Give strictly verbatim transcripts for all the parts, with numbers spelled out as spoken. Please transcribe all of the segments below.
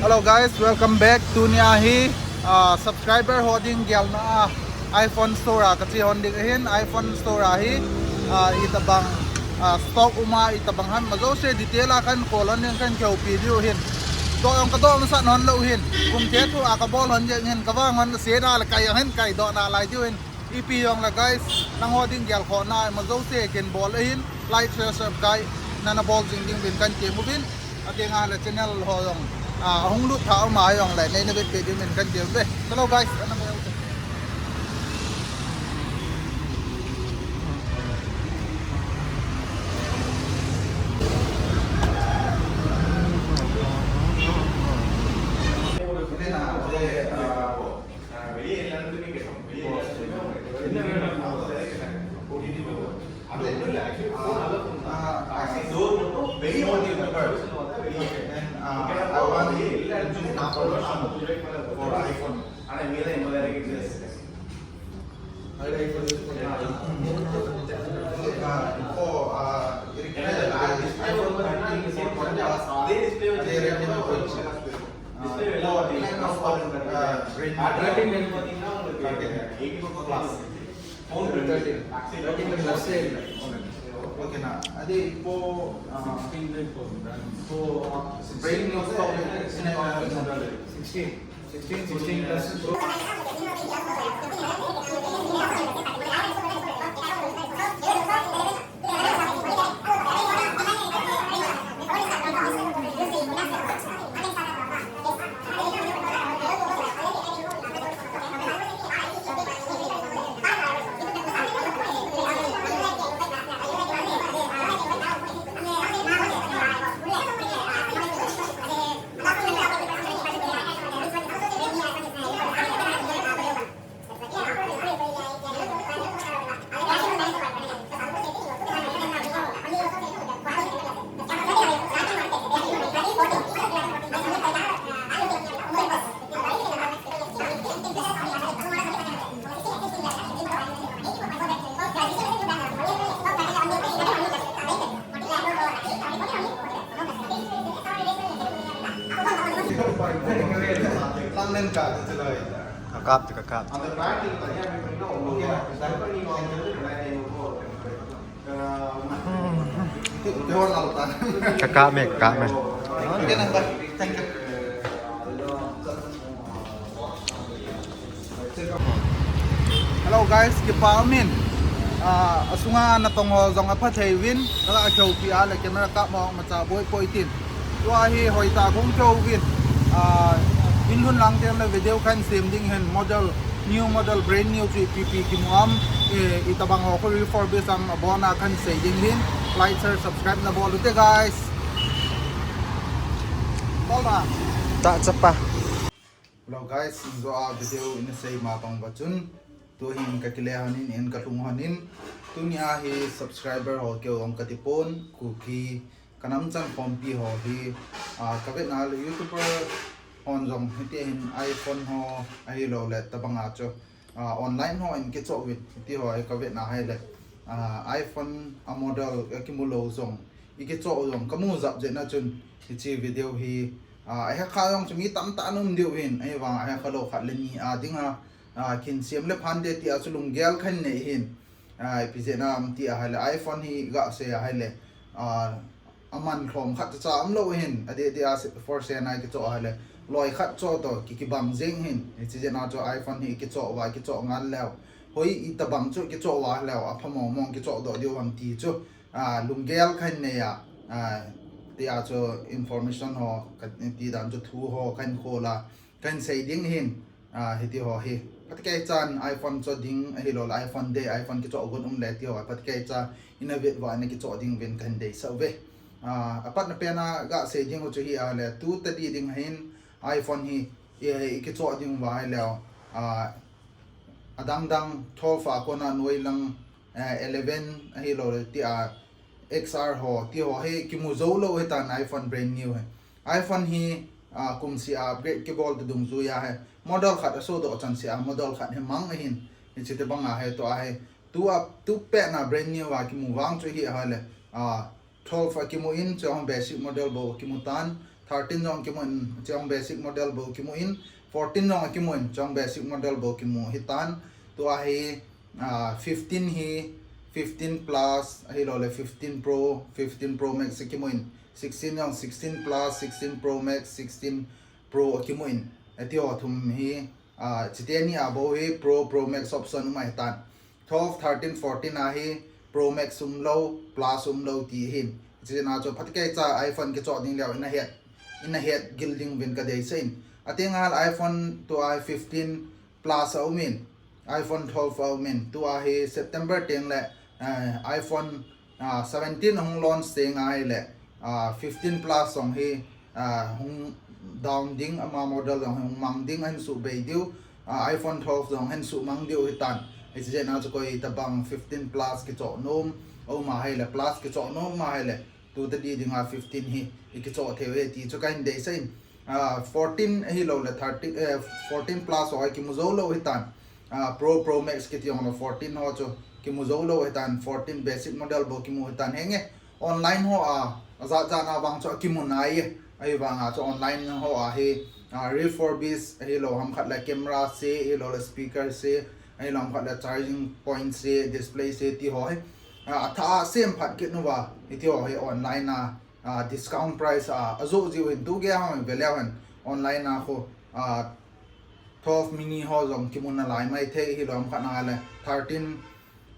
Hello guys, welcome back. Tunia hi, ah, subscriber ho ding gelna a iPhone store a kache hon ding ahin, iPhone store a hi, ah, itobang, ah, stock um a, itobang ham, ama jouse detail a kahin call hon ding, kahin kihoupi diu ahin. Doh jong kadoh masat hon lou ahin. Kum the thu a kabol hon ding ahin, kavang hon sena le kai jong hin kai doh nalai diu ahin. Ipi jongle guys, nangho ding gelkhohna, ama jouse kin bol ahin, like, share, subscribe, nana bol jing ding uvin kahin tem uvin. Atenga le channel ho jong, ah, ahung lut tha um a jongle, neina vetpeh ding uvin kahin tem uve. Hello guys, ana mo. Okay na. Adi po, ah, po, ah, brand new stock, sixteen. Sixteen, sixteen plus Pro. Kakap tu, kakap. Kakap me, kakap me. Hello guys, kipa umin. Ah, asunga natong ho jong apha thei uvin, kaga kihoupi a le camera kap mo macha boi poi tin. Tua hi hoitah a kong kihou uvin. Ah, in lhun lang teng le video kahin sem ding ahin, model, new model, brand new chu ipi ipi kimu am, eh, itobang ho khu refurbish am, abona kahin sei ding ahin. Like, share, subscribe nabol ute guys. Bol ba. Ta chapa. Hello guys, injo a video ina sei ma bang uva chun, tuhin kakile hon in, in kalhung hon in, tunia hi subscriber ho keu jong kati pon, Kuki, kanam chan khompi ho hi, ah, kavetna le YouTuber hon jong hiti hin iPhone ho ahilou le tobang a chu, ah, online ho in kichoh uvin, hiti ho hi kavetna ahile, ah, iPhone a model akimu lou jong, ikichoh u jong kamu jap jeh na chun, hiche video hi, ah, ahekha jong chu mi tamtah ana um diu ahin, ahivang ahekha lou khat le ni a dinga, ah, kin sem le phan te tia chu lunggel kahin nei ahin, ah, ipi jeh na ham ti ahile, iPhone hi gasei ahile, ah, aman lhom khat cha cha umlou ahin, adeh deh a se-, for sale a kichoh ahile, loi khat choh toh ki, kibang jeng ahin, hiche jeh na chu iPhone hi kichoh uva, kichoh ngal leu, hoi itobang chu kichoh uva leu, apha mong mong kichoh doh diu ham ti chu, ah, lunggel kahin nei a, ah, tia chu information ho, kati dan chu thu ho kahin khol a, kahin sei ding ahin, ah, hiti ho hi. Phatecha chan iPhone choh ding ahilou le iPhone dei, iPhone kichoh gon um le ti ho, phatecha ina vet uva ina kichoh ding uvin kahin deisah uve. Ah, apatna pen a gasei ding u chu hi ahile, tu tadi ding hin iPhone hi, i, ikichoh ding uva ahileu, ah, adang dang twelve a kona noi lang, eh, eleven ahilou le tia X R ho, ti ho hi kimu jou lou ahitan iPhone brand new hi. iPhone hi, ah, kum seh a upgrade kibol ta dungjuia hi model khat asodoh chan seh a model khat hi mang ahin. Hiche tobang a hi tua hi tu a, tu pet na brand new a kimu vang chu hi ahile, ah, twelve akimu in, chuhon basic model bou akimu tan, thirteen jong kimu in, chong basic model bou kimu in, fourteen jong kimu in, chong basic model bou kimu hitan. Tua hi, ah, fifteen hi, fifteen Plus, ahilou le fifteen Pro, fifteen Pro Max kimu in, sixteen jong, sixteen Plus, sixteen Pro Max, sixteen Pro kimu in. Ati ho thum hi, ah, chiteni a bou hi Pro, Pro Max option um ahitan. Twelve, thirteen, fourteen a hi Pro Max umlou, Plus umlou ti hin. China chu phatkei cha iPhone kichoh ding leu ina het, ina het gil ding vin ka deisah in. Atenga iPhone tua hi fifteen Plus a um in, iPhone twelve a um in, tua hi September teng le, eh, iPhone, ah, seventeen hung launch teng ahile, ah, fifteen Plus jong hi, ah, hung down ding, ama model jong hung mang ding, ahin subei diu, ah, iPhone twelve jong ahin sumang diu hitan. Hiche jeh a chu koi tabang fifteen Plus kichoh nom, aum ahile, Plus kichoh nom ahile, tu tadi dinga fifteen hi, i kichoh thei u ahi ti chu kahin deisah in. Ah, fourteen ahilou le thirteen, eh, fourteen Plus ho kimu jou lou hitan. Ah, Pro, Pro Max kiti jong lou fourteen ho chu kimu jou lou hitan, fourteen basic model bou kimu hitan henge. Online ho a, ajat jat na vang chu akimu nai e. Ahivanga chu online ho a hi, ah, refurbish ahilou ham khat le camera se, ahilou le speaker se, ahilou ham khat le charging point se, display se ti ho hi. Ah, atha a sem phat kit uva, hiti ho hi online a, ah, discount price a, ajoh jiu hin tu gei a hung ve leu hen online a khu, ah, twelve mini ho jong kimu nalai maithei, hilou ham khat na le thirteen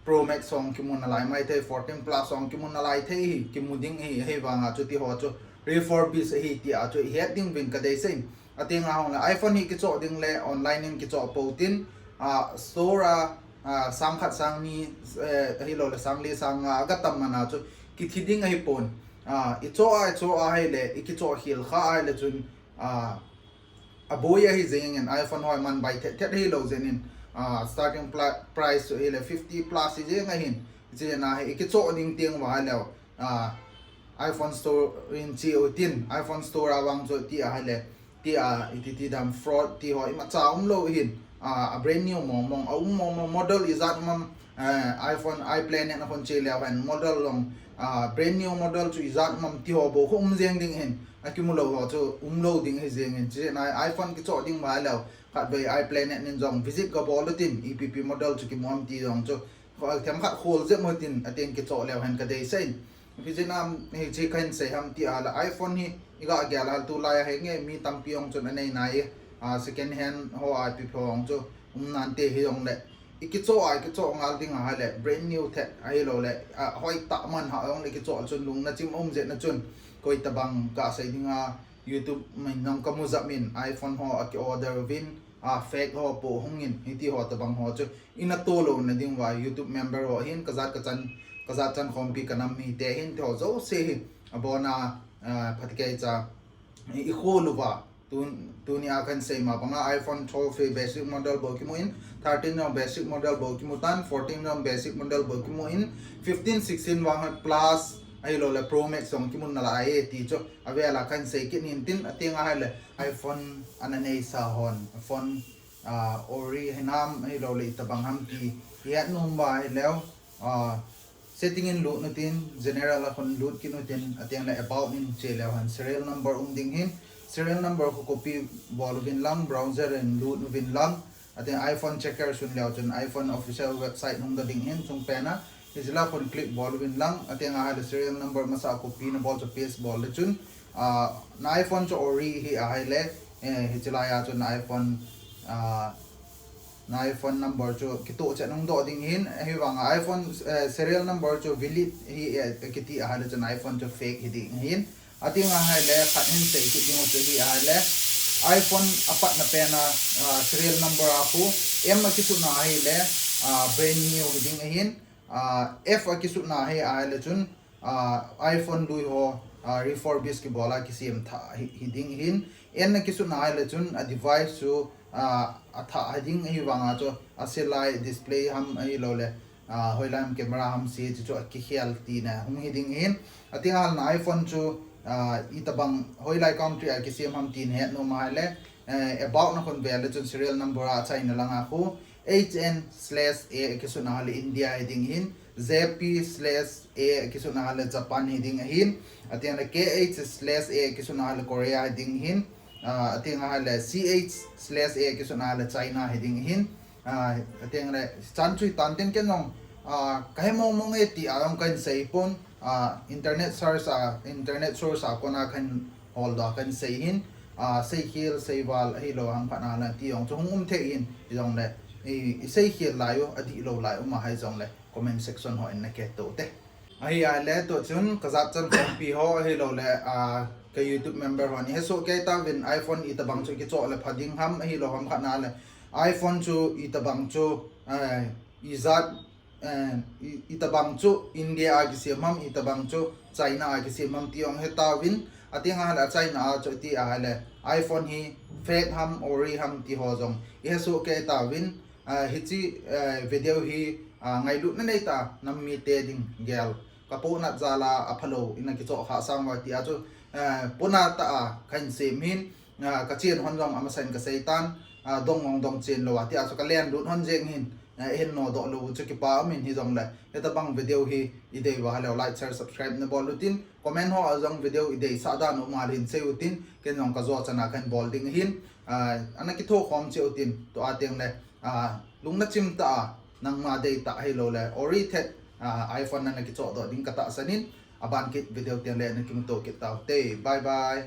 Pro Max jong kimu nalai maithei, fourteen Plus jong kimu nalai thei hi, kimu ding hi, ahivanga chu ti ho chu refurbish ahi ti a chu i het ding vin ka deisah in. Atenga hung le iPhone hi kichoh ding le online in kichoh pou tin, ah, store a, ah, sang khat sang ni, eh, ahilou le sang li sang nga aga tam man a chu kithi ding ahipon. Ah, i choh a, i choh ahile, i kichoh khel kha ahile chun, ah, aboi ahi jeng in iPhone ho man bai thet thet hilou jeng in, ah, starting pla-, price chu ahile fifty plus hi jeng ahin, hiche na hi i kichoh ding teng uva ahileu, ah, iPhone Store in che u tin, iPhone Store a vang chu ti ahile, ti a, iti ti dam fraud ti ho imacha umlou hin, ah, a brand new mong mong, a um mong mong model ijat um am, eh, iPhone, iPlanet a khun che leu hen model long, ah, brand new model chu ijat um am ti ho bou khu um jeng ding hin, akimu lou ho chu umlou ding hi jeng in, hiche na iPhone kichoh ding uva leu, khatvei iPlanet in jong visit kabol u tin, ipi pi model chu kimu am ti jong chu, kho-, themkhat khol jep u tin, atin kichoh leu hen ka deisah in. Ipi jeh a hiche kahin sei ham ti ahile iPhone hi, i ga gel a tulai a henge mi tampi jong chun anei nai e, ah, second hand ho a ipi pho jong chu um nante hijong le, i kichoh a, i kichoh ngal ding ahile, brand new thet ahilou le, ah, hoitah man ha jong le kichoh chun lung nachim um jeh na chun, koi tabang ka sei ding a, YouTube min jong kamu jap in, iPhone ho aki order uvin, ah, fake ho po hung in, hiti ho tabang ho chu, ina tolou na ding uva, YouTube member ho hin, kajat kachan, kajat chan khompi kanam mite hin, ti ho jouse hi, abon a, ah, phatkei cha, i, i khol uva, tun, tuni a kahin sei ma banga iPhone twelve hi basic model bou kimu in, thirteen jong basic model bou kimu tan, fourteen jong basic model bou kimu in, fifteen, sixteen vang hi Plus, ahilou le Pro Max jong kimu nalai e ti chu, avel a kahin sei kit in tin, atenga ahile iPhone ana neisa hon, phone, ah, ori hinam, ahilou le itabang ham ti, i het nom uva ahileu, ah, setting in lut u tin, general a khun lut kit u tin, ateng le about in che leu hen serial number um ding hin, serial number khu copy bol uvin lang, browser in lut uvin lang, ateng iPhone checker sun leu chun iPhone official website hung doh ding hin, chung pen a, hiche la khun click bol uvin lang, ateng ahile serial number masa copy nabol chu paste bol le chun, ah, na iPhone chu ori hi ahile, eh, hiche lai a chun na iPhone, ah, na iPhone number chu kitoh chet hung doh ding hin, ahivang a iPhone, eh, serial number chu valid hi, eh, kiti ahile chun iPhone chu fake hi ding hin. Ating ahile khat hin sei kit ding u chu hi ahile iPhone apatna pen a, ah, serial number a khu M akisutna ahile, ah, brand new hi ding ahin, ah, F akisutna hi ahile chun, ah, iPhone lui ho, ah, refurbish kibol a kisem tha hi, hi ding hin, N akisutna ahile chun a device chu, ah, atha hi ding ahivang a chu a se lai display ham ahilou le, ah, hoilai ham camera ham se chu chu akikhel tina hung hi ding hin. Ating ahile na iPhone chu, ah, itabang hoilai country a kisem ham tin het nom ahile, eh, about na khun vel le chun serial number a achaina lang a khu H N slash A akisutna ahile India hi ding hin. J P slash A kisuna le Japan hi ding ahin. Atiang le K H slash A kisuna le Korea hi ding ahin. Ah, atiang le C H slash A kisuna le China hi ding ahin. Ah, atiang le chan chu hitan tin ken jong, ah, kahe mong mong e ti a jong kahin sei pon, ah, internet source a, internet source a kona kahin holdoh kahin sei hin, ah, seikhel, seival, ahilou ham khat na le ti jong chu hung um thei hin, hijongle, i, i seikhel lai u, adihlou lai u um a hijongle, comment section ho in na kihetoh ute. Ahi a le tu chun ka jat chan khompi ho ahilou le, ah, ka YouTube member ho ni hesoh kei tauvin iPhone itobang chu kichoh le pha ding ham ahilou ham khat na le iPhone chu itobang chu, eh, ijat, eh, i, itobang chu India a kisem ham, itobang chu China a kisem ham ti jong he tauvin, atiang a le China a chu ti a le iPhone hi fake ham, ori ham ti ho jong i hesoh kei tauvin, ah, hiche, eh, video hi, ah, ngailutna nei tah a nam mite ding gel ka pohnat jal a aphalou in na kichoh kha sang uva ti a chu, eh, pohnat tah a kahin sem hin, ah, ka chen hon jong amasan ka sei tan, ah, dong hung dong chen lou a ti a chu ka lenlut hon jeng hin, ah, hin nodoh lou chu kipa um in hijongle, hitobang video hi i dei uva le like, share, subscribe na bol utin, comment ho a jong video i deisah dan u um a le hin sei utin, ken jong ka jo chan a kahin bol ding hin, ah, ana kithokhom cheh utin, tu atiang le, ah, lungna chim tah a, nangma dei tah ahilou le, ori thet, ah, iPhone na na kichoh doh ding ka tahsan in, aban kit video tiang le na kimuto kit taute. Bye bye.